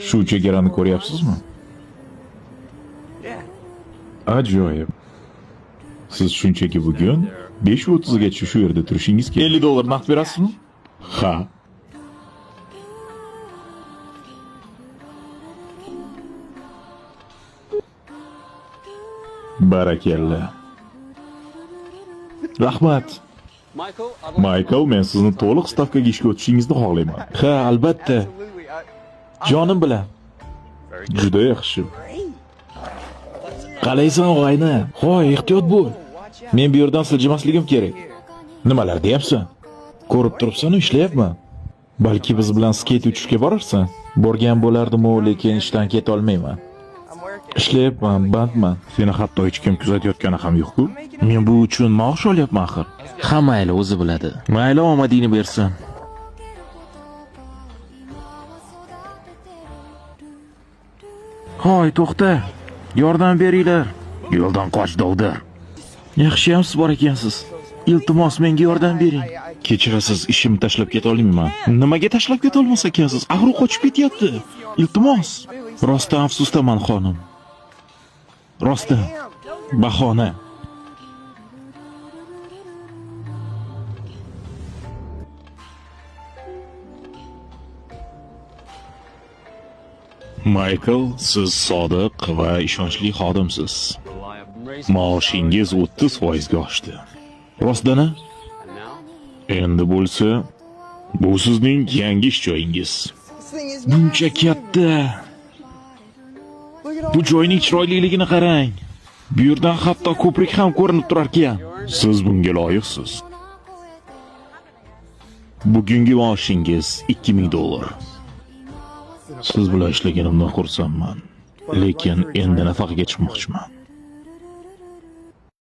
Shu chegarani ko'ryapsizmi? Ajoyib. Siz shunchaki bugun 5:30 gacha shu yerda turishingiz kerak. 50 dollar naqd berasizmi? Ha. Barakalla. Rahmat. Michael, men sizni to'liq stavkaga ishga o'tishingizni xohlayman. Ha, albatta. Jonim bilan. Juda yaxshi. Qalaysan og'ayni? Hoy, ehtiyot bo'l. Men bu yerdan siljimasligim kerak. Nimalar deyapsan? Ko'rib turibsan-u, ishlayapman. Balki biz bilan skeyt uchishga borarsan? Borgan bo'lardim-u, lekin ishdan keta olmayman. Ishlayapman, bandman. Seni hatto hech kim kuzatayotgani ham yo'q-ku. Men bu uchun maosh olyapman axir. Ha, mayli, o'zi biladi. Mayli, omadingni bersin. Hoy, to'xta. Yordam beringlar. Yo'ldan qoch, dovdir. Yaxshiyam siz bor ekansiz. Iltimos, menga yordam bering. Kechirasiz, ishimni tashlab keta olmayman. Nimaga tashlab keta olmas ekansiz? Axir u qochib ketyapti. Iltimos. Rostdan afsusdaman, xonim. Rostdan. Bahona. Michael, siz sodiq va ishonchli xodimsiz. Maoshingiz 30% ga oshdi. Rostdan-a? Endi bo'lsa, bu sizning yangi ish joyingiz. Buncha katta. Bu joyning chiroyliligini qarang. Bu yerdan hatto ko'prik ham ko'rinib turar ekan. Siz bunga loyiqsiz. Bugungi maoshingiz 2000 dollar. Siz bilan ishlaganimdan xursandman. Lekin endi nafaqaga chiqmoqchiman.